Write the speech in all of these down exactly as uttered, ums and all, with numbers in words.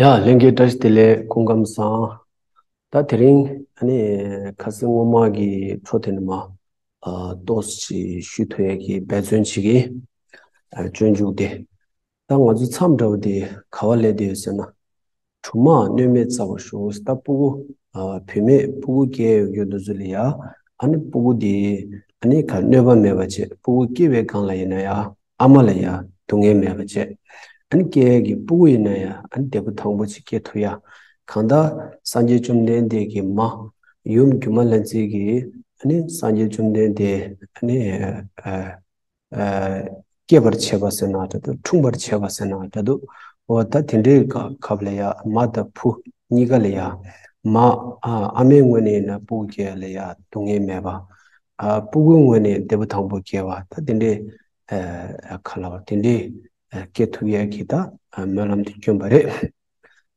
ཡ། ལྷན་རྒྱས་བཀྲ་ཤིས་བདེ་ལེགས། སྐུ་ཁམས་བཟང་། ད་དེ་རིང་ཨ་ནི་ཁ་སང་སྔོན་མ་གི་འཕྲོ་དེ་ནས་མར་ཨ་ཏོག་ཙམ་ཞུ་ཐུབ་ཡས་ཀྱི་འབད་བརྩོན་བྱེད་ཀྱི་ཨ་སྤྱོད་འཇུག་དེ། ད་ང་ཚོ་མཚམས་འདྲ་བོ་དེ་ག་བ་སླེབས་བསྡད་ཡོད་ཟེར་ན། གྲུབ་མ་གནོད་མེད་བཙའ་བར་ཤོག་ད་སྤུ་གུ་ཨ་བུད་མེད་སྤུ་གུ་སྐྱེས་ཡོད་མཁན་དེ་ཚོ་ལ་ཡ། ཨ་ནི་སྤུ་གུ་དེ་ཨ་ནི་ག་གནོད་པ་མེད་པ་བྱས། སྤུ་གུ་སྐྱེས་པའི་སྒང་ལ་ཡིན་ན་ཡ། ཨ་མ་ལ་ཡ་སྡུག་བསྔལ་མེད་པ་བྱས། ཨ་ནི་སྐྱེ་ཡས་ཀྱི་སྤུ་གུ་ཡིན་ན་ཡ། ཨ་ནི་འདས་པོ་དང་པོ་ཅིག་སྐྱེ་ཐུབ་ཡ། གང་ལྟར་སངས་རྒྱས་བཅོམ་ལྡན་འདས་ཀྱི་མ་ཡུམ་སྒྱུ་མ་ལྷ་མཛེས་ཀྱིས་ཨ་ནི་སངས་རྒྱས་བཅོམ་ལྡན་འདས་ཨ་ནི་ཨ་ཨ་སྐྱེད་པར་བྱེད་པ་ཟེར་ན་འདྲ་འདུག་འཁྲུངས་པར་བྱེད་པ་ཟེར་ན་འདྲ་འདུག་འོ་ད་དེ་འདྲའི་སྐབས་ལ་ཡ། མ་དང་བུ་གཉིས་ཀ་ལ་ཡ། མ་ཨ་ཨ་མའི་ངོས་ནས་ཡིན་ན་སྤུ་གུ་སྐྱེ་ཡ་ལ་ཡ་སྡུག་བསྔལ་མེད་པ། ཨ་སྤུ་གུའི་ངོས་ནས་འདས་པོ་དང་པོ་སྐྱེ་བ། ད་དེ་འདྲའི་ཨ་ག་ལ་བ་དེ་འདྲའི་ཨ་སྐྱེ་ཐུབ་ཡས་ཀྱི་ད་ཨ་སྨོན་ལམ་དེ་བསྐྱོན་པ་རེད།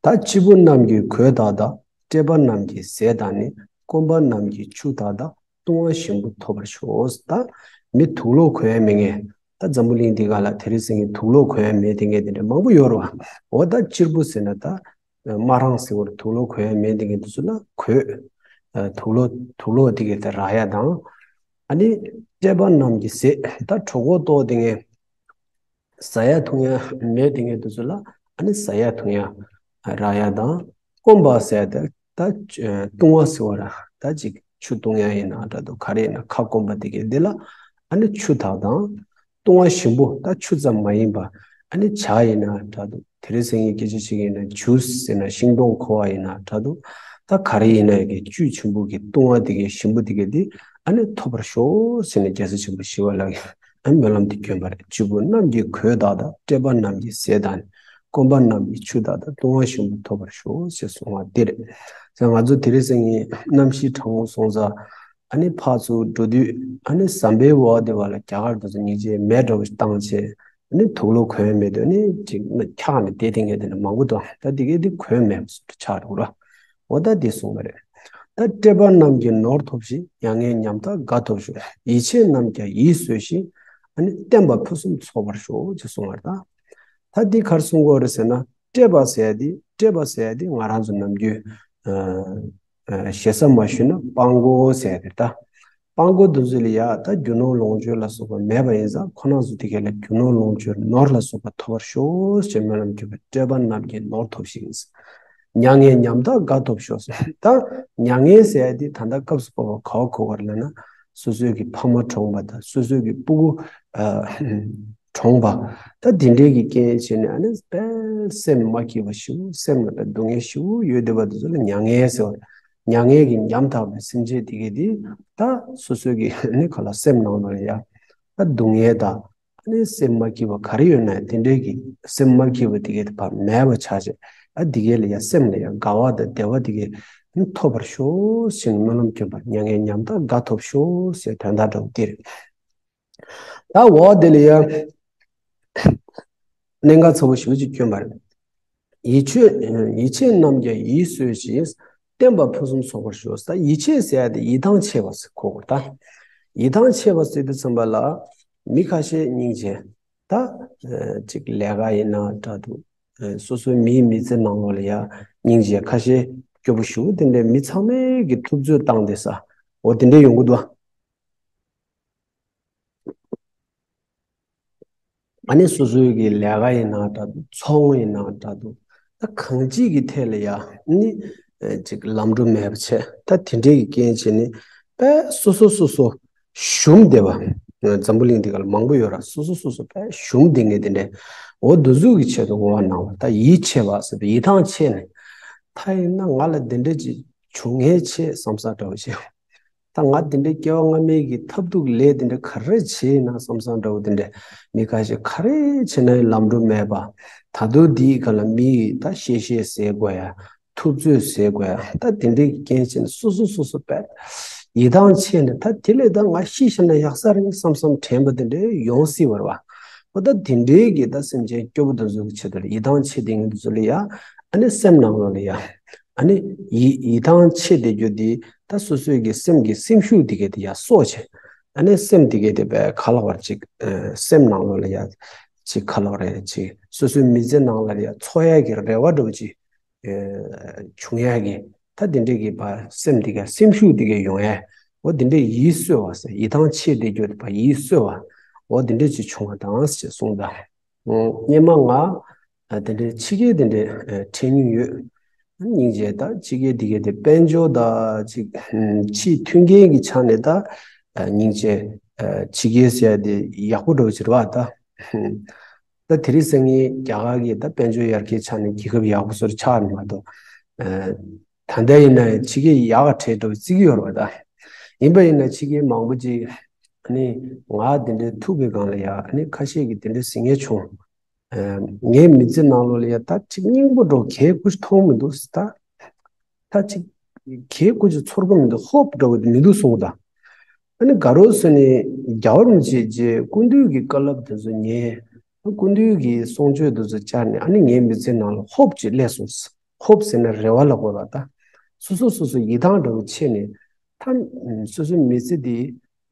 ད་སྐྱེས་བུ་རྣམས་ཀྱི་གོས་དག་དང་། བཀྲེས་པ་རྣམས་ཀྱི་ཟས་དང་ནི། སྐོམ་པ་རྣམས་ཀྱི་ཆུ་དག་དང་། བཏུང་བ་ཞིམ་པོ་ཐོབ་པར་ཤོག་ད་མི་དུག་ལོག་གོན་ཡ་མེད་མཁན། ད་འཛམ་བུ་གླིང་འདི་ག་ལ་དེ་རིང་སང་ཉིན་དུག་ལོག་གོན་ཡ་མེད་མཁན་དེ་འདྲ་མང་པོ་ཡོད་རེད་བ། འོ་ད་སྐྱེས་བུ་ཟེར་ན་ད་དམར་རང་ཟེར་བར་དུག་ལོག་གོན་ཡ་མེད་མཁན་དེ་ཚོ་ལ་གོས། ཨ་དུག་ལོག་དུག་ལོག་དེ་གའི་དེ་རག་ཡ་དང་། ཨ་ནི་བཀྲེས་པ་རྣམས་ཀྱི་ཟས། ད་གྲོད་ཁོག་ལྟོགས་དེ་ངས་ཟ་ཡ་འཐུང་ཡ་མེད་དེ་ངས་དེ་ཚོ་ལ་ཨ་ནི་ཟ་ཡ་འཐུང་ཡ་རག་ཡ་དང་། སྐོམ་པ་ཟེར་ཡ་དེ་ད་ཨ་བཏུང་བ་ཟེར་བ་ར། ད་ཅིག་ཆུ་བཏུང་ཡ་ཡིན་ན་འདྲ་འདུག་ག་རེ་ཡིན་ན་ཁ་སྐོམ་པ་དེ་གའི་དེ་ལ་ཨ་ནི་ཆུ་དག་དང་། བཏུང་བ་ཞིམ་པོ། ད་ཆུ་ཙམ་མ་ཡིན་པ་ཨ་ནི་ཇ་ཡིན་ན་འདྲ་འདུག་དེ་རིང་སང་ཉིན་སྐད་ཆ་བཤད་ཀྱི་ཡིན་ན་ཇུས་ཟེར་ན་ཤིང་སྡོང་ཁུ་བ་ཡིན་ན་འདྲ་འདུག་ད་ག་རེ་ཡིན་ན་ཡ་གི་བཅུད་ཆེན་པོ་གི་བཏུང་བ་དེ་གའི་ཞིམ་པོ་དེ་གའི་དེ་ཨ་ནི་ཐོབ་པར་ཤོག་ཟེར་ནས་རྒྱལ་སྲས་ཆེན་པོ་ཞི་བ་ལྷ་གིས་ཨ་ནི་སྨོན་ལམ་དེ་བསྐྱོན་པ་རེད། སྐྱེས་བུ་རྣམས་ཀྱི་གོས་དག་དང་། བཀྲེས་པ་རྣམས་ཀྱི་ཟས་དང་ནི། སྐོམ་པ་རྣམས་ཀྱི་ཆུ་དག་དང་། བཏུང་བ་ཞིམ་པོ་ཐོབ་པར་ཤོག་ཅེས་གསུངས་པ་འདི་རེད། ང་ཚོ་དེ་རིང་སང་ཉིན་གནམ་གཤིས་གྲང་མོ་སོང་ཙང་ཨ་ནི་ཕར་ཚུར་འགྲོ་དུས་ཨ་ནི་ཟམ་པའི་འོག་དེ་བ་ལ་རྒྱ་གར་དུ་སྙིང་རྗེ་མེ་འདྲ་བོ་བཏང་བྱས། ནི་དུག་ལོག་གོན་མེད་དུས་ནི་ཅིག་འཁྱག་ནས་བསྡད་དེ་ངས་དེ་ནི་མང་པོ་འདུག་ད་འདི་གའི་འདི་གོན་མེད་པ་ཆགས་འགྲོ་ར། འོ་ད་འདི་གསུངས་པ་རེད། ད་བཀྲེས་པ་རྣམས་ཀྱིས་ནོར་ཐོབ་ཤིང་། མྱ་ངན་ཉམ་ཐག་དགའ་ཐོབ་ཤོག་ཡིད་ཆེས་རྣམས་ཀྱང་ཡིད་བཟོད་ཅིང་། ཨ་ནི་བསྟན་པ་ཕུན་སུམ་ཚོགས་པར་ཤོག་ཅེས་གསུངས་པ་རེད་ད། ད་འདི་ག་རེ་གསུང་གི་ཡོད་རེད་ཟེར་ན། བཀྲེས་པ་ཟེར་ཡ་འདི་བཀྲེས་པ་ཟེར་ཡ་འདི་ང་རང་ཚོ་ནམ་རྒྱུན་ཨ་ཨ་ཞེ་ས་མ་ཞུས་ན་སྤྲང་པོ་ཟེར་ཡ་རེད་ད། སྤྲང་པོ་འདི་ཚོ་ལ་ཡ་ད་རྒྱུ་ནོར་ལོངས་སྤྱོད་ལ་སོགས་པ་མེད་པ་ཡིན་ཙང་ཁོ་རང་ཚོ་དེ་ག་ལ་རྒྱུ་ནོར་ལོངས་སྤྱོད་ནོར་ལ་སོགས་པ་ཐོབ་པར་ཤོག་ཅེས་སྨོན་ལམ་བརྒྱབ་པས་བཀྲེས་པ་རྣམས་ཀྱིས་ནོར་ཐོབ་ཤིང་། མྱ་ངན་ཉམ་ཐག་དགའ་ཐོབ་ཤོག་ད་མྱ་ངན་ཟེར་ཡ་དེ་ད་ལྟ་སྐབས་སུ་བབ་པ་ག་བ་གོ་དགོས་རེད་ལབ་ན། སོ་སོའི་གི་ཕ་མ་གྲོངས་པ་དང་སོ་སོའི་གི་སྤུ་གུ་ཨ་གྲོངས་པ། ད་དེ་འདྲའི་གི་རྐྱེན་བྱས་ནས་ཨ་ནི་དཔེ་སེམས་མ་སྐྱིད་པ་ཞིག་སེམས་ལ་དཔེ་སྡུག་བསྔལ་ཞིག་ཡོད་བསྡད་པ་དེ་ཚོ་ལ་མྱ་ངན་ཟེར་བ་རེད། མྱ་ངན་གྱིས་ཉམ་ཐག་པའི་སེམས་ཅན་དེ་གས་དེ་ད་སོ་སོའི་གི་ཨ་ནི་ག་ལ་སེམས་ནང་ལ་ཡ་ད་སྡུག་བསྔལ་དང་ཨ་ནི་སེམས་མ་སྐྱིད་པ་ག་རེ་ཡོད་ན་དེ་འདྲའི་གི་སེམས་མ་སྐྱིད་པ་དེ་གས་དེ་ཕར་མེད་པ་ཆགས་བྱས། ཨ་དེ་གས་ལ་ཡ་སེམས་ལ་ཡ་དགའ་བ་དང་བདེ་བ་དེ་གས་ཐོབ་པར་ཤོག་ཅེས་སྨོན་ལམ་བསྐྱོན་པ། མྱ་ངན་ཉམ་ཐག་དགའ་ཐོབ་ཤོག་ཟེར་དོན་དག་འདྲ་བོ་དེ་རེད། ད་འོ་དེ་ལ་ཡང་གནད་འགག་ཚ་པོ་ཞེ་པོ་ཅིག་བསྐྱོན་པ་རེད། ཡིད་ཆེས་ཡིད་ཆེས་རྣམས་ཀྱང་ཡིད་བཟོད་ཅིང་། བསྟན་པ་ཕུན་སུམ་ཚོགས་པར་ཤོག་ད་ཡིད་ཆེས་ཟེར་ཡ་དེ་ཡིད་ཐང་ཆད་པ་ཟེར་གོ་དགོས་ད། ཡིད་ཐང་ཆད་པ་ཟེར་དུས་ཙམ་པ་ལ་མི་ཁ་ཤས་སྙིང་རྗེ། ད་ཅིག་ལས་ཀ་ཡིན་ན་འདྲ་འདུག་སོ་སོའི་མིའི་མི་ཚེ་ནང་ལོགས་ལ་ཡ་སྙིང་རྗེ་ཁ་ཤས་སྐྱོ་པོ་ཞེ་པོ་དེ་འདྲའི་མི་ཚང་མས་ཀྱི་ཐུབ་ཚོད་བཏང་བསྡད་ས། འོ་དེ་འདྲའི་ཡོང་གི་འདུག་ཨ་ནི་སོ་སོའི་གི་ལས་ཀ་ཡིན་ན་འདྲ་འདུག་ཚོང་ཡིན་ན་འདྲ་འདུག་ད་གང་ཅིའི་གི་ཐད་ལ་ཡ་ནི་ཨ་ཅིག་ལམ་འགྲོ་མེད་པ་བྱས། ད་དེ་འདྲའི་གི་རྐྱེན་བྱས་ནས་དཔེ་སོ་སོ་སོ་སོ་ཞུམ་བསྡད་པ། འཛམ་བུ་གླིང་འདི་ག་ལ་མང་པོ་ཡོད་ར། སོ་སོ་སོ་སོ་དཔེ་ཞུམ་བསྡད་མཁན་དེ་འདྲའི་འོ་འདི་ཚོ་གི་ཆེད་དུ་བསྔོ་བ་གནང་བ། ད་ཡིད་ཆེས་པ་ཟེར་བ་ཡིད་ཐང་ཆད་ནས། ད་ཡིན་ན་ང་ལ་འདི་འདྲ་ཅིག་བྱུང་ངེས་ཆེ་བསམ་བསམ་འདྲ་བོ་ཞིག་ད་ང་དེ་འདྲའི་སྐྱེ་བ་སྔ་མའི་གི་ཐབས་སྡུག་ལས་དེ་འདྲ་ག་རེ་བྱས་ན་བསམ་བསམ་འདྲ་བོ་དེ་འདྲ། མི་ཁ་ཤས་ག་རེ་བྱས་ན་ལམ་འགྲོ་མེད་པ། ད་དུང་དེའི་སྒང་ལ་མི་ཡིས་ད་གཤེ་གཤེ་ཟེར་དགོས་ཡ། ཐུབ་ཚོད་ཟེར་དགོས་ཡ། ད་དེ་འདྲའི་རྐྱེན་བྱས་ནས་སོ་སོ་སོ་སོ་དཔེ་ཡིད་ཐང་ཆད་ནས། ད་དེ་ལས་ད་ང་ཤི་ཤི་ན་ཡག་ས་རེད་བསམ་བསམ་དྲན་པ་དེ་འདྲ་ཡོང་སྲིད་པ་རེད་བ། འོ་ད་དེ་འདྲའི་གི་ད་སེམས་ཅན་སྐྱོ་པོ་དེ་ཚོ་གི་ཆེད་དུ་ལ་ཡིད་ཐང་ཆད་དེ་ངེད་དེ་ཚོ་ལ་ཡ། ཨ་ནི་སེམས་ནང་ལོགས་ལ་ཡ། ཨ་ནི་ཡིད་ཡིད་ཐང་ཆད་བསྡད་རྒྱུ་དེ་ད་སོ་སོའི་གི་སེམས་ཀྱི་སེམས་ཤུགས་དེ་གས་དེ་ཡར་གསོ་བྱས། ཨ་ནི་སེམས་དེ་གས་དེ་དཔེ་ག་ལ་བར་ཅིག་ཨ་སེམས་ནང་ལོགས་ལ་ཡ་ཅིག་ག་ལ་བར་ཡ་ཅིག་སོ་སོའི་མི་ཚེ་ནང་ལ་ཡ་འཚོ་ཡ་གི་རེ་བ་འདྲ་བོ་ཅིག་ བྱུང་ཡ་གི་ད་དེ་འདྲས་ཀྱི་བ་སེམས་དེ་ག་སེམས་ཤུགས་དེ་ག་ཡོང་ཡ། འོ་དེ་འདྲས་ཡིད་གསོ་བ་ཟེར་ཡིད་ཐང་ཆད་དེ་རྒྱུ་བ་ཡིད་གསོ་བ། འོ་དེ་འདྲས་ཅིག་བྱུང་བ་དང་ཞེས་གསུངས་ད། སྔོན་མ་ང་དེ་འདྲའི་ཕྱི་རྒྱལ་དེ་འདྲའི་འཕྲད་མྱོང་ཡོད། སྙིང་རྗེ་ད་ཕྱི་རྒྱལ་དེ་གའི་དེ་དཔལ་འབྱོར་ད་ཅིག་ཕྱིའི་མཐུན་རྐྱེན་གྱི་ཆ་ནས་ད་སྙིང་རྗེ་ཕྱི་རྒྱལ་ཟེར་དེ་ཡག་པོ་འགྲོ་ཕྱིར་བ་ད། ད་དེ་རིང་སང་ཉིན་རྒྱ་གར་གྱི་ད་དཔལ་འབྱོར་ཡར་རྒྱས་ཆ་ནས་རྒྱལ་ཁབ་ཡག་པོ་སོར་ཆགས་ནས་མ་གཏོགས། ད་ལྟ་ཡིན་ན་ཕྱི་རྒྱལ་ཡག་ག་འཕྲད་འགྲོ་བརྩི་གི་ཡོད་རེད་བ་ད། ཡིན་པ་ཡིན་ན་ཕྱི་རྒྱལ་མང་པོ་ཅིག་ཨ་ནི་ང་དེ་འདྲའི་ཐུག་པའི་སྒང་ལ་ཡ་ཨ་ནི་ཁ་ཤས་ཀྱིས་དེ་འདྲའི་ཟེར་མཁན་བྱུང་། ངའི་མི་ཚེ་ནང་ལོགས་ལ་ཡ་ད་ཅིག་སྙིང་པོ་འགྲོ་གལ་ཁུ་མཐོང་མི་འདུག་ད། ད་ཅིག་གལ་ཁུ་ཅིག་ཚོར་གི་མི་འདུག་ཧོབ་འདྲ་བོ་དེ་མི་འདུག་གསུངས་ད། ཨ་ནི་དགའ་རོགས་ཟེར་ནས་རྒྱལ་བ་རིན་པོ་ཆེ་རྗེ་སྐུ་མདུན་གྱི་བཀའ་སློབ་དེ་ཚོ་ཉན། སྐུ་མདུན་གྱི་གསུང་ཆོས་དེ་ཚོ་བཅར་ནས་ཨ་ནི་ངའི་མི་ཚེ་ནང་ལ་ཧོབ་ཅིག་སླེབས་སོང་། ཧོབ་ཟེར་ན་རེ་བ་ལ་གོ་བ་ད། སོ་སོ་སོ་སོ་ཡིད་ཐང་འདྲ་བོ་ཆད་ནས་ད་སོ་སོའི་མི་ཚེ་འདི་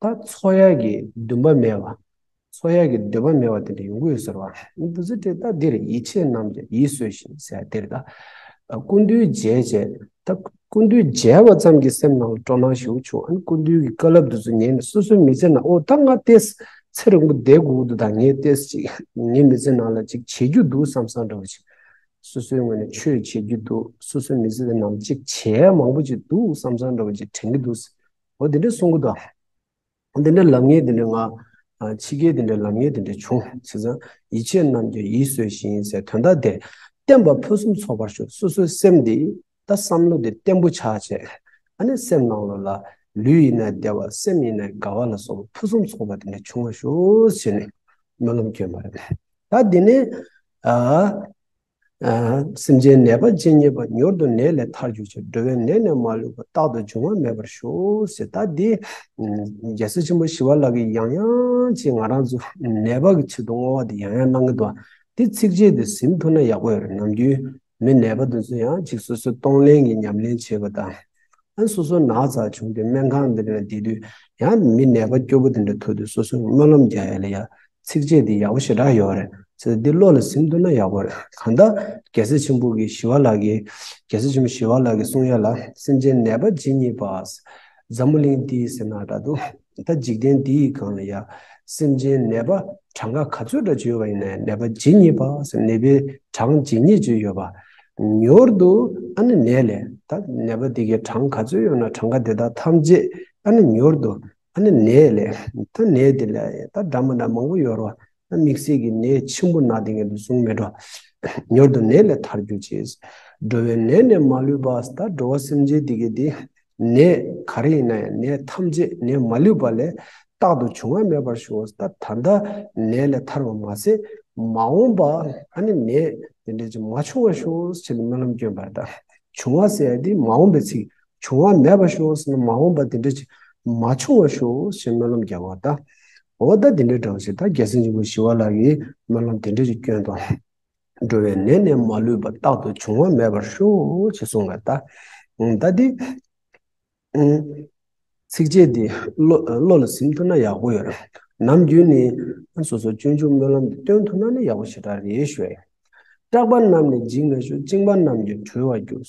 ད་འཚོ་ཡག་གི་འདུན་པ་མེད་པ། འཚོ་ཡག་གི་འདོད་པ་མེད་པ་དེ་འདྲ་ཡོང་གི་ཡོད་ཟེར་བ། འདི་ཚོ་དེ་ད་འདིར་ཡིད་ཆེས་རྣམས་ཀྱང་ཡིད་གསོས་ཤིང་ཟེར་དེར་ད། སྐུ་མདུན་མཇལ་བྱས་ད་སྐུ་མདུན་མཇལ་བ་ཙམ་གྱིས་སེམས་ནང་ལ་སྤྲོ་སྣང་ཞིག་བྱུང་། ཨ་ནི་སྐུ་མདུན་གྱི་བཀའ་སློབ་དེ་ཚོ་ཉན་ནས་སོ་སོའི་མི་ཚེ་ནང་ཨོ་ད་ང་ཏེས་ཚེ་རིང་པོ་བསྡད་དགོས་འདུག་ད་ངས་ཏེས་ཅིག་ངའི་མི་ཚེ་ནང་ལ་ཅིག་བྱེད་རྒྱུ་འདུག་བསམ་བསམ་འདྲ་བོ་ཅིག་སོ་སོའི་ངོས་ནས་ཆོས་བྱེད་རྒྱུ་འདུག་སོ་སོའི་མི་ཚེ་དེ་ནང་ཅིག་བྱེད་ཡ་མང་པོ་ཅིག་འདུག་བསམ་བསམ་འདྲ་བོ་ཅིག་དྲན་གྱི་འདུག་འོ་དེ་འདྲ་གསུང་གི་འདུག་འདི་འདྲ་ལབ་མཁན་དེ་འདྲ་ང་ཕྱི་རྒྱལ་དེ་འདྲ་ལབ་མཁན་དེ་འདྲ་བྱུང་། བྱས་ཙང་ཡིད་ཆེས་རྣམས་ཀྱང་ཡིད་གསོས་ཤིང་ཟེར་དོན་དག་དེ་བརྟན་པ་ཕུན་སུམ་ཚོགས་པར་ཤོག་སོ་སོའི་སེམས་འདི་ད་བསམ་བློ་དེ་བརྟན་པོ་ཆགས་བྱས། ཨ་ནི་སེམས་ནང་ལོགས་ལ་ལུས་ཡིན་ན་བདེ་བ་སེམས་ཡིན་ན་དགའ་བ་ལ་སོགས་པ་ཕུན་སུམ་ཚོགས་པ་དེ་འདྲ་བྱུང་བར་ཤོག་ཟེར་ནས་སྨོན་ལམ་སྐྱོན་པ་རེད། ད་འདི་ནས་ཨ། སེམས་ཅན་ནད་པ་ཇི་སྙེད་པ། མྱུར་དུ་ནད་ལས་ཐར་གྱུར་ཅིག་འགྲོ་བའི་ནད་ནི་མ་ལུས་པ། རྟག་ཏུ་འབྱུང་བ་མེད་པར་ཤོག་ཟེར། ད་འདི་རྒྱལ་སྲས་ཆེན་པོ་ཞི་བ་ལྷ་གིས་ཡང་ཡང་ཅིག་ང་རང་ཚོ་ནད་པ་གི་ཆེད་དུ་བསྔོ་བ་འདི་ཡང་ཡང་གནང་གི་འདུག་འདི་ཚིགས་བཅད་འདི་ཟིན་ཐུབ་ན་ཡག་པོ་ཡོད་རེད། ནམ་རྒྱུན་མི་ནད་པ་འདི་ཚོ་ཡང་ཅིག་སོ་སོའི་གཏོང་ལེན་གྱི་ཉམས་ལེན་བྱེད་པ་དང་། ཨ་སོ་སོ་ན་ཚ་བྱུང་སྟེ་སྨན་ཁང་འདི་ནས་བསྡད་དུས་ཡང་མི་ནད་པ་སྐྱོ་པོ་འདི་འདྲ་ཐུག་དུས་སོ་སོས་སྨོན་ལམ་རྒྱག་ཡ་ལ་ཡ་ཚིགས་བཅད་འདི་ཡག་པོ་ཞེ་དྲག་ཡོད་རེད། ཚེ་འདི་བློ་ལ་ཟིན་ཐུབ་ན་ཡག་པོ་རེད། གང་ལྟར་རྒྱལ་སྲས་ཆེན་པོ་གིས་ཞི་བ་ལྷ་གིས་རྒྱལ་སྲས་ཆེན་པོ་ཞི་བ་ལྷ་གིས་གསུང་ཡ་ལ་སེམས་ཅན་ནད་པ་ཇི་སྙེད་པ། འཛམ་བུ་གླིང་འདི་ཟེར་ན་འདྲ་འདུག་ད་འཇིག་རྟེན་འདིའི་སྒང་ལ་ཡ་སེམས་ཅན་ནད་པ་གྲངས་ཀ་ག་ཚོད་འདྲ་ཅིག་ཡོད་པ་ཡིན་ན་ནད་པ་ཇི་སྙེད་པ་ཟེར་ནད་པའི་གྲངས་ཇི་སྙེད་ཅིག་ཡོད་པ། མྱུར་དུ་ཨ་ནི་ནད་ལས་ད་ནད་པ་འདི་གའི་གྲངས་ག་ཚོད་ཡོད་ན་གྲངས་ཀ་དེ་དག་ཐམས་ཅད་ཨ་ནི་མྱུར་དུ་ཨ་ནི་ནད་ལས་ད་ནད་འདི་ལས་ད་འདྲ་མི་འདྲ་མང་པོ་ཡོད་རེད་བ། ད་དམིགས་བསལ་གྱི་ནད་ཆེན་པོ་ན་དེ་ངས་འདི་གསུང་མེད་འགྲོ། མྱུར་དུ་ནད་ལས་ཐར་གྱུར་ཅིག་འགྲོ་བའི་ནད་ནི་མ་ལུས་པ། ད་འགྲོ་བ་སེམས་ཅན་འདི་གའི་འདི་ནད་ག་རེ་ཡིན་ན་ཡང་ནད་ཐམས་ཅད་ནད་མ་ལུས་པ་ལས་རྟག་ཏུ་འབྱུང་བ་མེད་པར་ཤོག་ད་ད་ལྟ་ནད་ལས་ཐར་བ་མ་ཟད་མ་འོངས་པ་ཨ་ནི་ནད་དེ་འདྲ་ཅིག་མ་བྱུང་བར་ཤོག་ཅེས་སྨོན་ལམ་སྐྱོན་པར་གདའ། འབྱུང་བ་ཟེར་ཡ་དེ་མ་འོངས་པའི་ཚིག་འབྱུང་བ་མེད་པར་ཤོག་ཟེར་ན་མ་འོངས་པ་དེ་འདྲ་ཅིག་མ་བྱུང་བར་ཤོག་ཅེས་སྨོན་ལམ་རྒྱག་པར་གདའ། འོ་ད་དེ་འདྲའི་འདྲ་བ་ཞིག་ད་རྒྱལ་སྲས་ཆེན་པོ་ཞི་བ་ལྷ་གིས་སྨོན་ལམ་དེ་འདྲ་ཅིག་སྐྱོན་དང་། འགྲོ་བའི་ནད་ནི་མ་ལུས་པ། རྟག་ཏུ་འབྱུང་བ་མེད་པར་ཤོག་ཅེས་གསུངས་པ་ད། ད་འདི། ཚིགས་བཅད་འདི་བློ་བློ་ལ་ཟིན་ཐུབ་ན་ཡག་པོ་ཡོད་རེད། ནམ་རྒྱུན་ནི་སོ་སོ་སྤྱོད་འཇུག་སྨོན་ལམ་འདི་སྟོན་ཐུབ་ན་ནི་ཡག་པོ་ཞེ་དྲག་རེད་ཞུ་ཡ་ཡིན། སྐྲག་པ་རྣམས་ནི་འཇིགས་མི་ཆོག་བཅིངས་པ་རྣམས་ཀྱིས་གྲོལ་བར་འགྱུར།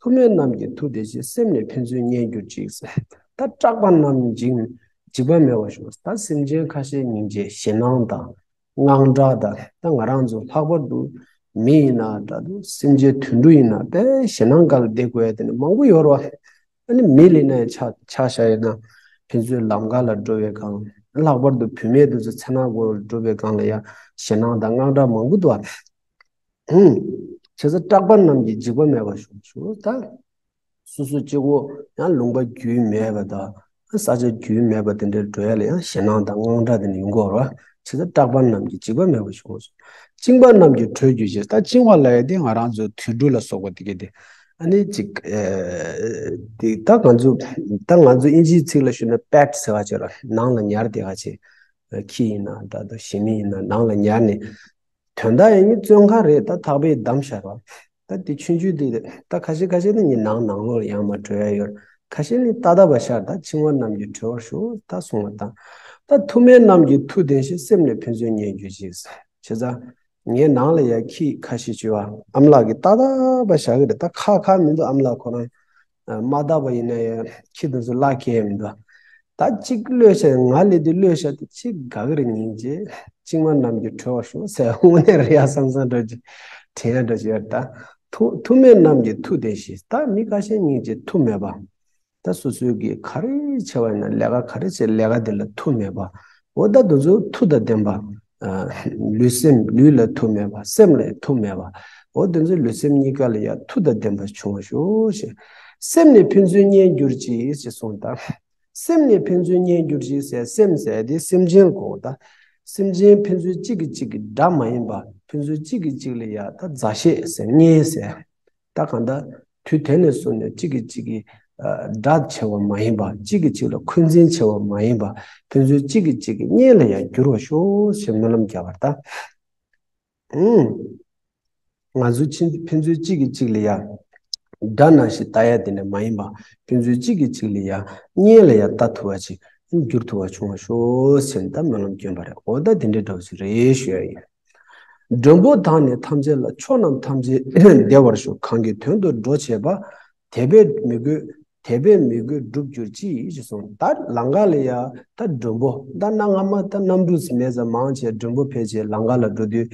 མཐུ་མེད་རྣམས་ཀྱི་མཐུ་དེ་བཞིན། སེམས་ནི་ཕན་ཚུན་མཉེས་གྱུར་ཅིག་ད་སྐྲག་པ་རྣམས་འཇིགས་འཇིགས་པ་མེད་པར་ཤོག་ད་སེམས་ཅན་ཁ་ཤས་སྙིང་རྗེ་ཞེད་སྣང་དང་དངངས་སྐྲག་དང་ད་ང་རང་ཚོ་ལྷག་པར་དུ་མི་ཡིན་ན་འདྲ་འདུག་སེམས་ཅན་དུད་འགྲོ་ཡིན་ན་དཔེ་ཞེད་སྣང་སྒང་ལ་བསྡད་དགོས་ཡ་དེ་འདྲ་མང་པོ་ཡོད་རེད་བ། ཨ་ནི་མི་ལ་ཡིན་ན་ཡང་ཆ་ཆ་བཞག་ཡིན་ན་ཕན་ཚུན་ལམ་ཁ་ལ་འགྲོ་བའི་སྒང་ལྷག་པར་དུ་བུད་མེད་དེ་ཚོ་མཚན་ནག་སྒོ་ལ་འགྲོ་བའི་སྒང་ལ་ཡང་ཞེད་སྣང་དང་དངངས་སྐྲག་མང་པོ་འདུག་བ། ཧུམ། བྱས་ཙང་སྐྲག་པ་རྣམས་ཀྱིས་འཇིགས་པ་མེད་པར་ཤོག་ཞུ་ད། སོ་སོ་གཅིག་པོ་ཡང་ལུང་པ་རྒྱུས་མེད་པ་དང་ས་ཆ་རྒྱུས་མེད་པ་དེ་འདྲར་འགྲོ་ཡ་ལ་ཡང་ཞེད་སྣང་དང་དངངས་སྐྲག་དེ་འདྲ་ཡོང་གི་ཡོད་རེད་བ། བྱས་ཙང་སྐྲག་པ་རྣམས་ཀྱིས་འཇིགས་པ་མེད་པར་ཤོག་ཞུ། བཅིངས་པ་རྣམས་ཀྱིས་གྲོལ་གྱུར་ཅིག་ད་བཅིངས་པ་ལབ་ཡ་དེ་ང་རང་ཚོ་དུད་འགྲོ་ལ་སོགས་པ་དེ་གས་དེ། ཨ་ནི་ཅིག་ཨེ། དེ་ད་ང་ཚོ་ད་ང་ཚོ་དབྱིན་ཇིའི་ཚིག་ལ་ཞུས་ན་པེཊ་ཟེར་བ་ཅིག་ལ་ནང་ལ་ཉར་བསྡད་ཡ་ཅིག་ཁྱི་ཡིན་ན་འདྲ་འདུག་ཞི་མི་ཡིན་ན་ནང་ལ་ཉར་ནས། དོན་དག་ཡིན་ནི་བཙོན་ཁང་རེད། ད་ཐག་པས་བསྡམས་བཞག་ར། ད་དེ་ཆུང་ཆུང་དེ་ད་ཁ་ཤས་ཁ་ཤས་ནི་ངའི་ནང་ནང་ལོགས་ལ་ཡང་མ་འགྲོ་ཡ་ཡོད། ཁ་ཤས་ནི་ཏག་ཏག་བ་ཤར་ད་འཆིང་བ་རྣམས་ཀྱིས་གྲོལ་བར་ཤོག་ད་གསུངས་པ་དང་། ད་མཐུ་མེད་རྣམས་ཀྱི་མཐུ་དེ་བཞིན། སེམས་ནི་ཕན་ཚུན་མཉེས་གྱུར་ཅིག་བྱས་ཙང་ ངའི་ནང་ལ་ཡ་ཁྱི་ཁ་ཤས་ཅིག་ཡོད་པ། ཨ་མ་ལགས་ཀྱིས་ཏག་ཏག་པ་བཞག་གི་རེད། ད་ཁ་ཁ་མི་འདུག་ཨ་མ་ལགས་ཁོ་རང་མ་བལྟས་པ་ཡིན་ན་ཡང་ཁྱི་དེ་ཚོ་བརླག་གི་མི་འདུག་ད་གཅིག་གློད་བྱས། ང་ལས་དེ་གློད་བྱས་ཏེ་གཅིག་དགའ་གི་རེད། སྙིང་རྗེ། གཅིག་མ་རྣམས་ཀྱིས་གྲོལ་བར་ཤོག་ཟེར། དངོས་གནས་རེད་ཡ་བསམ་བསམ་འདྲ་ཅིག་དྲན་ཡ་འདྲ་ཅིག་ཡོད་རེད། ད་མཐུ་མཐུ་མེད་རྣམས་ཀྱིས་མཐུ་བསྟན་ཞིང་། ད་མི་ཁ་ཤས་སྙིང་རྗེ་མཐུ་མེད་པ། ད་སོ་སོའི་གི་ག་རེ་བྱས་པ་ཡིན་ན། ལས་ཀ་ག་རེ་བྱས། ལས་ཀ་དེ་ལ་མཐུ་མེད་པ། འོ་ད་དེ་ཚོ་མཐུ་དང་ལྡན་པ། ཨ། ལུས་སེམས་ལུས་ལ་མཐུ་མེད་པ། སེམས་ལ་མཐུ་མེད་པ། འོ་དེ་ཚོ་ལུས་སེམས་གཉིས་ཀ་ལ་ཡང་མཐུ་དང་ལྡན་པ་བྱུང་བར་ཤོག་ཞེས། སེམས་ནི་ཕན་ཚུན་གཉེན་གྱུར་ཅིག་ཅེས་གསུངས། ད་སེམས་ནི་ཕན་ཚུན་གཉེན་གྱུར་ཅིག་ཟེར། སེམས་ཟེར་དེ་སེམས་ཅན་གོ། ད་སེམས་ཅན་ཕན་ཚུན་གཅིག་གིས་གཅིག་གི་དགྲ་མ་ཡིན་པ། ཕན་ཚུན་གཅིག་གིས་གཅིག་ལ་ཡང་ད་མཛའ་བཤེས་ཟེར། གཉེན་ཟེར། ད་གང་ལྟར་དུས་དེ་ནས་བཟུང་ནས་གཅིག་གིས་གཅིག་གི་ཨ་དགྲ་བྱས་པ་མ་ཡིན་པ། གཅིག་གིས་གཅིག་ལ་འཁོན་འཛིན་བྱས་པ་མ་ཡིན་པ། ཕན་ཚུན་གཅིག་གིས་གཅིག་གི་གཉེན་ལ་ཡང་འགྱུར་བར་ཤོག་ཞེས་སྨོན་ལམ་རྒྱབ་པར་གདའ། ཨུམ། ང་ཚོ་ཕྱི་ཕན་ཚུན་གཅིག་གིས་གཅིག་ལ་ཡང་དགྲ་ནང་བཞིན་ལྟ་ཡ་དེ་འདྲ་མ་ཡིན་པ། ཕན་ཚུན་གཅིག་གིས་གཅིག་ལ་ཡང་གཉེན་ལ་ཡང་ལྟ་ཐུབ་པ་ཅིག་འགྱུར་ཐུབ་པ་བྱུང་བར་ཤོག་ཟེར་ནས་ད་སྨོན་ལམ་བསྐྱོན་པ་རེད། འོ་ད་དེ་འདྲའི་འདྲ་བོ་ཞིག་རེད་ཞུ་ཡ་ཡིན། མགྲོན་པོ་དག་ནི་ཐམས་ཅད་ལ། ཕྱོགས་རྣམས་ཐམས་ཅད་བདེ་བར་ཤོག་གང་གི་དོན་དུ་འགྲོ་བྱེད་པ། དད་པས་མི་གོས། དད་པས་མི་གོས་འགྲུབ་གྱུར་ཅིག་ཅེས་གསུངས། ད་ལམ་ཁ་ལ་ཡ་ད་མགྲོན་པོ། ད་གནའ་སྔ་མ་ད་གནམ་གྲུ་ཟེར་མེད་ཙང་མང་ཆེ་མགྲོན་པོ་ཕལ་ཆེར་ལམ་ཁ་ལ་འགྲོ་དུས།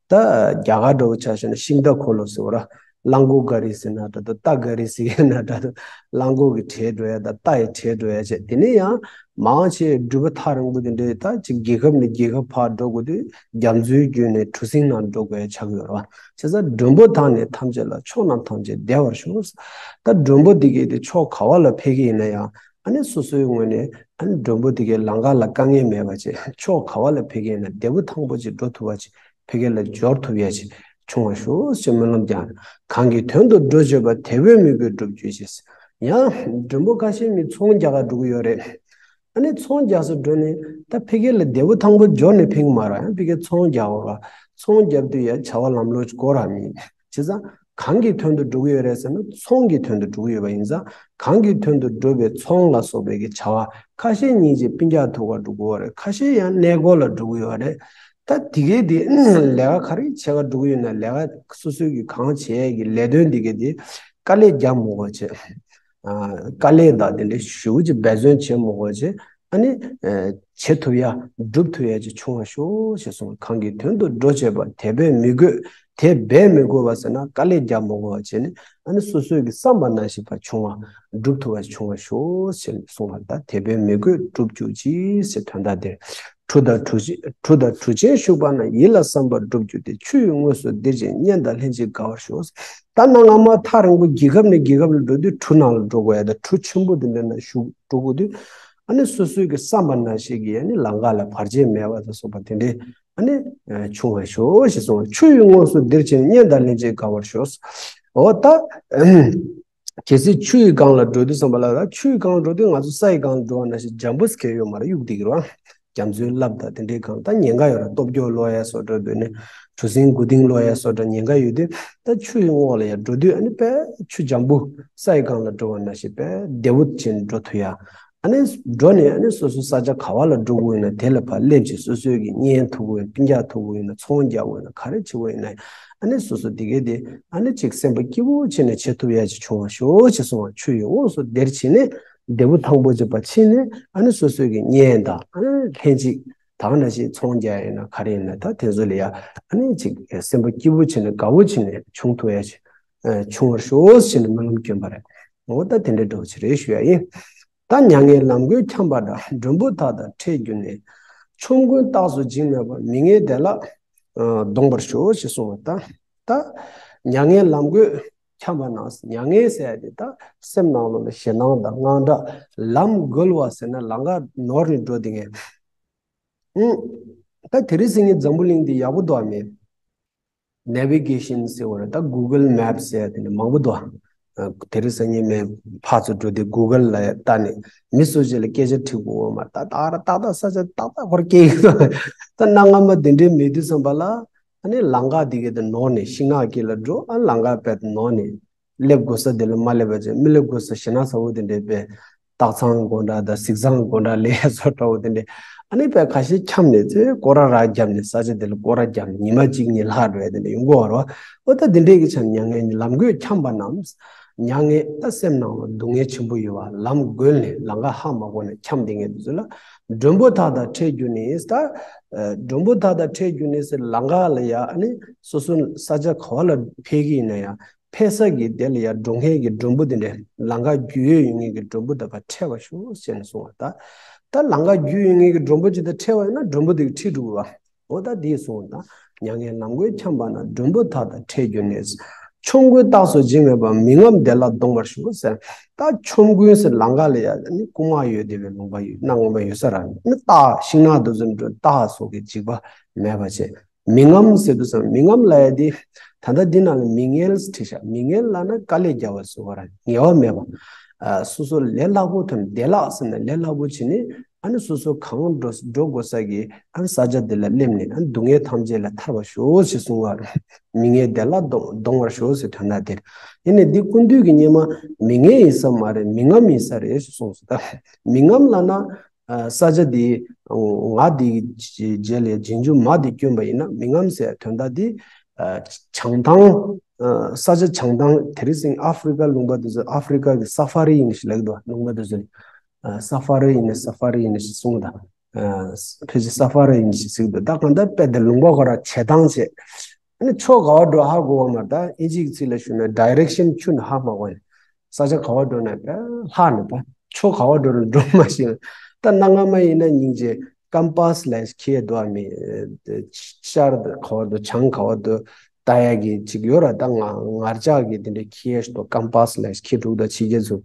ད་རྒྱ་གར་འདྲ་བོ་ཆ་བཞག་ན་ཤིང་རྟ་འཁོར་ལོ་ཟེར་བ་ར། གླང་མགོ་ག་རི་ཟེར་ན་འདྲ་འདུག་རྟ་ག་རི་ཟེར་ན་འདྲ་འདུག་གླང་མགོ་གི་གྲས་འགྲོ་ཡ་དང་རྟ་ཡི་གྲས་འགྲོ་ཡ་བྱས། དེ་ནས་ཡང་མང་ཆེ་འགྲུལ་པ་ཐག་རིང་པོ་དེ་འདྲའི་ད་ཅིག་རྒྱལ་ཁབ་ནས་རྒྱལ་ཁབ་ཕར་འགྲོ་དགོས་དུས་རྒྱ་མཚོའི་བརྒྱུད་ནས་གྲུ་གཟིངས་ནང་འགྲོ་དགོས་ཡ་ཆགས་ཀྱི་ཡོད་རེད་བ། བྱས་ཙང་མགྲོན་པོ་དག་ནི་ཐམས་ཅད་ལ། ཕྱོགས་རྣམས་ཐམས་ཅད་བདེ་བར་ཤོག་ད་མགྲོན་པོ་འདི་གས་དེ་ཕྱོགས་ག་བ་ལ་ཕེབས་ཀྱི་ཡིན་ན་ཡང་། ཨ་ནི་སོ་སོའི་ངོས་ནས་ཨ་ནི་མགྲོན་པོ་འདི་གས་ལམ་ཁ་ལ་དཀའ་ངལ་མེད་པ་བྱས། ཕྱོགས་ག་བ་ལ་ཕེབས་ཀྱི་ཡིན་ན་བདེ་པོ་ཐང་པོ་ཅིག་འགྲོ་ཐུབ་པ་ཅིག་ཕ་གི་ལ་འབྱོར་ཐུབ་ཡ་ཅིག་བྱུང་བར་ཤོག་ཅེས་སྨོན་ལམ་རྒྱག་གང་གི་དོན་དུ་འགྲོ་བྱེད་པ། དད་པས་མི་གོས་འགྲུབ་གྱུར་ཅིག་ཡང་མགྲོན་པོ་ཁ་ཤས་མི་ཚོང་རྒྱག་ག་འགྲོ་གི་ཡོད་རེད། ཨ་ནི་ཚོང་རྒྱག་སུ་འགྲོ་ནས་ད་ཕ་གི་ལ་བདེ་པོ་ཐང་པོ་འབྱོར་ནས་ཕེབས་ཀྱི་མ་རེད། ཡང་ཕ་གི་ཚོང་རྒྱག་འོ་ར། ཚོང་རྒྱབ་དུས་ཡ་བྱ་བ་ལམ་ལྷོང་ཅིག་དགོས་ར་མིན། བྱས་ཙང་གང་གི་དོན་དུ་འགྲོ་གི་ཡོད་རེད་ཟེར་ན་ཚོང་གི་དོན་དུ་འགྲོ་གི་ཡོད་པ་ཡིན་ཙང་། གང་གི་དོན་དུ་འགྲོ་བའི་ཚོང་ལ་སོགས་པའི་གི་བྱ་བ་ཁ་ཤས་སྙིང་རྗེ་སྤུན་ཀྱག་ཐུག་ག་འགྲོ་གི་ཡོད་རེད། ཁ་ཤས་ཡང་གནས་སྐོར་ལ་འགྲོ་གི་ཡོད་རེད། ད་དེ་གའི་དེ་ལས་ཀ་ག་རེ་བྱེད་ག་འགྲོ་གི་ཡོད་ན། ལས་ཀ་སོ་སོའི་གི་གང་བྱེད་ཡས་གི་ལས་དོན་དེ་གའི་དེ་དཀའ་ལས་རྒྱག་མི་དགོས་བྱས། ཨ་དཀའ་ལས་དང་དེ་འདྲའི་ཞེ་པོ་ཅིག་འབད་བརྩོན་བྱེད་མི་དགོས་བྱས། ཨ་ནི་ཨ་བྱེད་ཐུབ་ཡ་སྒྲུབ་ཐུབ་ཡ་ཅིག་བྱུང་བར་ཤོག་ཅེས་གསུངས། གང་གི་དོན་དུ་འགྲོ་བྱེད་པ། དད་པས་མི་གོས། དད་པས་མི་གོས་པ་ཟེར་ན་དཀའ་ལས་རྒྱག་མི་དགོས་པ་བྱས་ནས། ཨ་ནི་སོ་སོའི་གི་བསམ་པ་ནང་བཞིན་པ་བྱུང་བ་སྒྲུབ་ཐུབ་པ་བྱུང་བར་ཤོག་ཅེས་གསུངས་པ། ད་དད་པས་མི་གོས་འགྲུབ་གྱུར་ཅིག་ཟེར་དོན་དག་དེར། གྲུ་དང་གྲུ་ཆེན། གྲུ་དང་གྲུ་ཆེན་ཞུགས་པ་ན། ཡིད་ལ་བསམ་པ་འགྲུབ་གྱུར་ཏེ། ཆུ་ཡི་ངོས་སུ་ལྡིར་ཅིང་། གཉེན་དང་ལྷན་ཅིག་དགའ་བར་ཤོག་ད་གནའ་སྔ་མ་ཐག་རིང་པོ་རྒྱལ་ཁབ་ནས་རྒྱལ་ཁབ་ལ་འགྲོ་དུས་གྲུ་ནང་ལ་འགྲོ་དགོས་ཡ་དང་། གྲུ་ཆེན་པོ་དེ་འདྲ་ནང་ཞུགས་འགྲོ་དགོས་དུས། ཨ་ནི་སོ་སོའི་གི་བསམ་པ་ནང་བཞིན་གྱི་ཨ་ནི་ལམ་ཁ་ལ་བར་ཆད་མེད་པ་དང་སོགས་པ་དེ་འདྲའི་ཨ་ནི་ཨ་བྱུང་བར་ཤོག་ཞེས་གསུངས། ཆུ་ཡི་ངོས་སུ་ལྡིར་ཅིང་། གཉེན་དང་ལྷན་ཅིག་དགའ་བར་ཤོག་འོ་ད། གལ་སྲིད་ཆུ་ཡི་སྒང་ལ་འགྲོ་དུས་ཙམ་པ་ལ། ད་ཆུ་ཡི་སྒང་ལ་འགྲོ་དུས་ང་ཚོ་ས་ཡི་སྒང་ལ་འགྲོ་བ་ནང་བཞིན་འཇམ་པོ་ཟེར་མཁན་ཡོད་མ་རེད། གཡུག་བསྡད་ཀྱི་རེད་བ། རྒྱ་མཚོའི་རླབས་དང་དེ་འདྲའི་སྒང་། ད་ཉེན་ཁ་ཡོད་ར། སྟོབས་སྐྱོ་གློད་ཡ་སོགས་འགྲོ་དུས་ནས། གྲུ་གཟིངས་མགོ་རྟིང་གློད་ཡ་སོགས་འདྲ་ཉེན་ཁ་ཡོད་དུས། ད་ཆུ་ཡི་ངོགས་ལ་ཡ་འགྲོ་དུས་ཨ་ནི་དཔེ་ཆུ་འཇམ་པོ། ས་ཡི་སྒང་ལ་འགྲོ་བ་ནང་བཞིན་དཔེ་བདེ་བོ་ཅན་འགྲོ་ཐུབ་ཡ། ཨ་ནི་འགྲོ་ནས་ཨ་ནི་སོ་སོ་ས་ཆ་ག་བ་ལ་འགྲོ་དགོས་ཡིན་ན་དེ་ལ་ཕར་སླེབས་བྱས། སོ་སོའི་གི་གཉེན་ཐུག་དགོས་ཡིན། སྤུན་ཀྱག་ཐུག་དགོས་ཡིན་ན། ཚོང་རྒྱག་དགོས་ཡིན་ན། ག་རེ་བྱེད་དགོས་ཡིན་ན། ཨ་ནི་སོ་སོ་དེ་གའི་དེ་ཨ་ནི་ཅིག་སེམས་པ་སྐྱིད་པོ་བྱས་ནས་བྱེད་ཐུབ་ཡ་ཅིག་བྱུང་བར་ཤོག་ཅེས་གསུངས་པ། ཆུ་ཡི་ངོས་སུ་ལྡིར་བྱས་ནས་བདེ་པོ་ཐང་པོ་ཅིག་ཕར་ཕྱིན་ནས། ཨ་ནི་སོ་སོའི་གི་གཉེན་དང་ཨ་ནི་ལྷན་ཅིག་དང་འདྲ་ཞིག་ཚོང་རྒྱག་ཡིན་ན་ག་རེ་ཡིན་ན། ད་དེ་ཚོ་ལ་ཡ་ཨ་ནི་ཅིག་སེམས་པ་སྐྱིད་པོ་བྱས་ནས་དགའ་བོ་བྱས་ནས་བྱུང་ཐུབ་ཡ་ཅིག་ཨ་བྱུང་བར་ཤོག་ཅེས་ནས་སྨོན་ལམ་བསྐྱོན་པ་རེད། འོ་ད་དེ་འདྲའི་འདྲ་བོ་ཅིག་རེད་ཞུ་ཡ་ཡིན། ད་མྱ་ངན་ལམ་གོས་འཁྱམས་པ་འདྲ། མགྲོན་པོ་དག་དང་འཕྲད་གྱུར་ནས། ཆོམ་རྐུན་རྟགས་སུ་འཇིགས་མེད་པ། མི་ངན་བདེ་བླག་ཨ་གདོང་པར་ཤོག་ཅེས་གསུངས་པ། ད་ད་མྱ་ངན་ལམ་གོས་འཁྱམས་པ་ན། མྱ་ངན་ཟེར་ཡ་དེ་ད་སེམས་ནང་ལོགས་ལ་ཞེད་སྣང་དང་དངངས་སྐྲག་ལམ་གོལ་བ་ཟེར་ན་ལམ་ཁ་ནོར་ནས་འགྲོ་དེ་ངས། ཨུ། ད་དེ་རིང་སང་ཉིན་འཛམ་བུ་གླིང་འདི་ཡག་པོ་འདུག་ཨ་མེད། Navigation ཟེར་བ་རེད། ད་Google Map ཟེར་ཡ་དེ་འདྲ་མང་པོ་འདུག་ཨ། དེ་རིང་སང་ཉིན་མེད་ཕར་ཚུར་འགྲོ་དུས་Google ལ་ལྟ་ནས་མི་སུ་ཞིག་ལ་སྐད་ཆ་དྲི་དགོས་མ། ད་ད་ར་ཏག་ཏག་ས་ཆ་ཏག་ཏག་ཁོར་སྐྱེལ་གི་འདུག་ད་གནའ་སྔ་མ་དེ་འདྲའི་མེད་དུས་ཙམ་པ་ལ་ཨ་ནི་ལམ་ཁ་དེ་གའི་དེ་ནོར་ནས་ཤིང་ནགས་དཀྱིལ་ལ་འགྲོ། ཨ་ལམ་ཁ་དཔེ་ནོར་ནས། སླེབས་དགོས་ས་དེ་ལ་མ་སླེབས་པ་བྱས། མི་སླེབས་དགོས་ས་ཞེད་སྣང་ཚ་བོ་དེ་འདྲའི་དཔེ་སྟག་ཚང་སྒོ་འགྲམ་དང་གཟིག་ཚང་སྒོ་འགྲམ་སླེབས་ཡ་བཟོ་འདྲ་བོ་དེ་འདྲའི་ ཨ་ནི་དཔེ་ཁ་ཤས་འཁྱམས་ནས་ཚེ་སྐོར་ར་ར་བརྒྱབ་ནས་ས་ཆ་དེ་ལ་སྐོར་ར་བརྒྱབ་ནས་ཉི་མ་གཅིག་གཉིས་ལྷག་འགྲོ་ཡ་དེ་འདྲ་ཡོང་གི་ཡོད་རེད་བ། འོ་ད་དེ་འདྲས་ཀྱི་ཆ་ནས་མྱ་ངན་ལམ་གོད་འཁྱམས་པ་རྣམས། མྱ་ངན་ད་སེམས་ནང་ལ་སྡུག་བསྔལ་ཆེན་པོ་ཡོད་པ་ལམ་བགོས་ནས་ལམ་ཁ་ཧ་མ་གོ་ནས་འཁྱམས་བསྡད་མཁན་དེ་ཚོ་ལ། མགྲོན་པོ་དག་དང་འཕྲད་གྱུར་ནས་ད། མགྲོན་པོ་དག་དང་འཕྲད་གྱུར་ནས་ཟེར་ལམ་ཁ་ལ་ཡ་ཨ་ནི་སོ་སོ་ས་ཆ་ག་བ་ལ་ཕེབས་ཀྱི་ཡིན་ན་ཡང་ཕེབས་ས་གི་དེ་ལ་ཡ་འགྲོ་མཁན་གྱི་མགྲོན་པོ་དེ་འདྲས་ལམ་ཁ་བརྒྱུད་ཡོང་མཁན་གྱི་མགྲོན་པོ་དག་དང་འཕྲད་པར་ཤོག་ཟེར་ནས་གསུངས་པ་ད། ད་ལམ་ཁ་བརྒྱུད་ཡོང་མཁན་གྱི་མགྲོན་པོ་ཅིག་དང་འཕྲད་པ་ཡིན་ན་མགྲོན་པོ་དེ་གིས་ཁྲིད་འགྲོ་གི་རེད་བ། འོ་ད་དེ་གསུངས་ད། མྱ་ངན་ལམ་གོད་འཁྱམས་པ་ན་མགྲོན་པོ་དག་དང་འཕྲད་གྱུར་ནས། ཆོམ་རྐུན་རྟགས་སུ་བྱིང་མེད་པར་མི་རྔམ་བདེ་བླག་ལྡོངས་པར་ཞུ་ཟེར། ད་ཆོམ་རྐུན་ཟེར་ལམ་ཁ་ལ་ཡ་ནི་རྐུན་མ་ཡོད་བསྡད་པའི་ལུང་པ་ཡོད་སྣ་ངོ་མ་ཡོད་ས་ར་ནི་རྟགས་ཤིང་ནགས་དེ་ཚོ་འགྲོ་རྟགས་སོགས་ཀྱི་འཇིགས་པ་མེད་པ་བྱས། མི་རྔམ་ཟེར་དུས་སམ་མི་རྔམ་ལབ་ཡ་དེ། ད་ལྟ་འདི་ནང་ལ་མི་ངལ་བྲིས་ཤག་མི་ངལ་ལབ་ན་དཀའ་ལས་རྒྱག་པ་ཟེར་བ་ར་ངལ་བ་མེད་པ། ཨ་སོ་སོ་ལས་སླ་པོ་དང་བདེ་བླག་ཟེར་ན་ལས་སླ་པོ་བྱས་ནས། ཨ་ནི་སོ་སོ་གང་འགྲོ་འགྲོ་དགོས་ས་གི་ཨ་ནི་ས་ཆ་དེ་ལ་སླེབས་ནས་ཨ་ནི་སྡུག་བསྔལ་ཐམས་ཅད་ལས་ཐར་བར་ཤོག་ཅེས་གསུངས་པ་རེད། མི་ངལ་བདེ་བླག་ལྡོང་ལྡོང་བར་ཤོག་ཟེར་དོན་དག་དེ་རེད། ཡིན་ནའི་འདི་ཀུན་འདུས་ཀྱི་སྙེ་མ་མི་ངལ་ཡིན་ས་མ་རེད། མི་རྔམ་ཡིན་ས་རེད་ཅེས་གསུངས་སོང་། ད་མི་རྔམ་ལབ་ན་ཨ་ས་ཆ་དེ་ང་དེའི་རྗེས་ལ་རྗེས་འཇུག་མ་དེ་བསྐྱོན་པ་ཡིན་ན་མི་རྔམ་ཟེར་དོན་དག་དེ་ཨ་བྱང་ཐང་ཨ་ས་ཆ་བྱང་ཐང་དེ་རིང་སང་ཨ་ཧྥེ་རི་ཀ་ལུང་པ་དེ་ཚོ་ཨ་ཧྥེ་རི་ཀ་གི་ས་ཧྥ་རི་ཡིན་ཞེས་ལབ་ཀྱི་འདུག་ལུང་པ་དེ་ཚོ་ལ། ཨ་ས་ཧྥ་རི་ཡིན་ན་ས་ཧྥ་རི་ཡིན་ན་ཞེས་གསུངས་དང་། ཨ་ཕལ་ཆེར་ས་ཧྥ་རི་ཡིན་ཞེས་གཟིགས་འདུག་ད་གང་ལྟར་དཔེ་དེ་ལུང་པ་ཁོ་ར་བྱེ་ཐང་བྱས། ཨ་ནི་ཕྱོགས་ག་བ་འགྲོ་ཧ་གོ་བ་མ་རེད། ད་ཨིན་ཇིའི་ཚིག་ལ་ཞུས་ན་ཌའི་རེག་ཤན་ཁྱོན་ནས་ཧ་མ་གོ་ཡ། ས་ཆ་ག་བ་འགྲོ་ན་དཔེ་ལྷག་ནས་ད་ཕྱོགས་ག་བ་འགྲོ་ན་འགྲོ་མ་ཤེས། ད་གནའ་སྔ་མ་ཡིན་ན་སྙིང་རྗེ་ཀམ་པ་སི་ལབ་ཡ་ཁྱེར་འདུག་ཨ་མི། ཤར་ག་བ་འགྲོ་བྱང་ག་བ་འགྲོ་ལྟ་ཡ་གི་ཅིག་ཡོད་ར། ད་ང་ངར་ལྕགས་ཀྱི་དེ་འདྲའི་ཁྱེར་ཡ་ཞིག་འདུག་ཀམ་པ་སི་ལབ་ཡ་ཁྱེར་འདུག་ད་ཕྱི་རྒྱལ་ཚོ།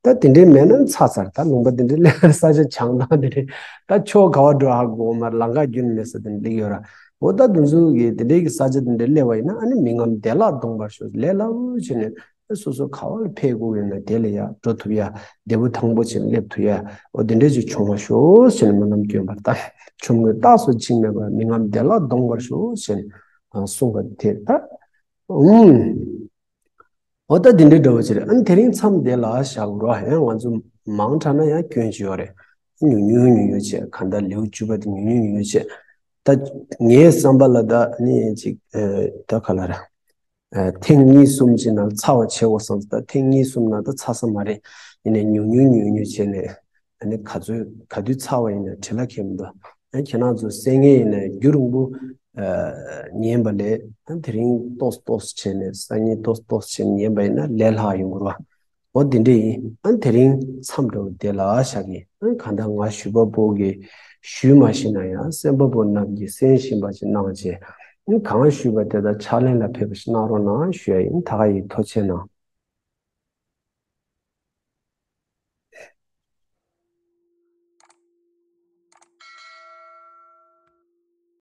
ད་དེ་འདྲའི་མེད་ན་ཚར་ཚར་ད་ལུང་པ་དེ་འདྲའི་སླེབས་ས་ཆ་བྱང་ཐང་དེ་འདྲའི་ད་ཕྱོགས་ག་བ་འགྲོ་ཧ་གོ་མ་རེད། ལམ་ཁ་རྒྱུན་མེད་ས་དེ་འདྲ་ཡོད་ར། འོ་ད་དེ་ཚོ་གི་དེ་འདྲའི་གི་ས་ཆ་དེ་འདྲའི་སླེབས་པ་ཡིན་ན་ཨ་ནི་མི་རྔམ་བདེ་བླག་ལྡོངས་པར་ཤོག་ལས་སླ་པོ་བྱས་ནས་སོ་སོ་ག་བ་ལ་ཕེབས་དགོས་ཡོད་ན་དེ་ལ་ཡ་འགྲོ་ཐུབ་ཡ་བདེ་པོ་ཐང་པོ་བྱས་ནས་སླེབས་ཐུབ་ཡ། འོ་དེ་འདྲའི་ཅིག་བྱུང་བར་ཤོག་ཟེར་ནས་སྨོན་ལམ་སྐྱོན་པར་ད་ཆོམ་རྐུན་རྟགས་སུ་བྱིང་མེད་པར་མི་རྔམ་བདེ་བླག་ལྡོངས་པར་ཤོག་ཟེར་ནས་གསུངས་པ་དེ་ད། ཨུམ། འོ་ད་འདི་འདྲའི་འདྲ་བོ་ཅིག་རེད། ཨ་ནི་དེ་རིང་མཚམས་འདི་ལ་བཞག་རོགས། ཡང་ང་ཚོ་མང་དྲགས་ན་ཡང་སྐྱོན་ཅིག་ཡོད་རེད། ཉུང་ཉུང་ཉུང་ཉུང་བྱས་གང་ལྟར་ལེའུ་བཅུ་པ་དེ་ཉུང་ཉུང་ཉུང་ཉུང་བྱས། ད་ངའི་བསམ་པ་ལ་ད་ནི་ཅིག་ཨ་ད་ག་ལ་ར། ཨ་ཐེངས་གཉིས་གསུམ་ཅིག་ནང་ཚར་བ་བྱེད་དགོས་བསམ། ད་ཐེངས་གཉིས་གསུམ་ནང་ད་ཚར་ས་མ་རེད། ཡིན་ནའི་ཉུང་ཉུང་ཉུང་ཉུང་བྱས་ནས། ཨ་ནི་ག་ཚོད་ག་དུས་ཚར་བ་ཡིན་ན་དྲི་ལ་ཁེལ་མི་འདུག་ཨ་ཁྱེད་རང་ཚོ་གསན་མཁན་ཡིན་ན་རྒྱུན་རིང་པོ་ཨ་ཉན་པ་ལས་ཨ་དེ་རིང་ཏོག་ཏོག་བྱས་ནས་སང་ཉིན་ཏོག་ཏོག་བྱས་ནས་ཉན་པ་ཡིན་ན་ལས་སླ་ཡོང་གི་རེད་བ། འོ་དེ་འདྲ་ཡིན། ཨ་དེ་རིང་མཚམས་འདྲ་བོ་དེ་ལ་བཞག་གི། ཨ་གང་ལྟར་ང་ཞུས་པ་པོ་གིས་ཞུས་མ་ཤེས་ན་ཡང་གསན་པ་པོ་རྣམས་ཀྱིས་གསན་བཞིན་པ་ཅིག་གནང་བྱས། ཨ་གང་ཞུས་པ་དེ་དག་ཕྱག་ལེན་ལ་ཕེབས་པ་ཞིག་གནང་རོགས་གནང་ཞུ་ཡ་ཡིན། ད་ག་ཡིན། ཐུགས་རྗེ་གནང་།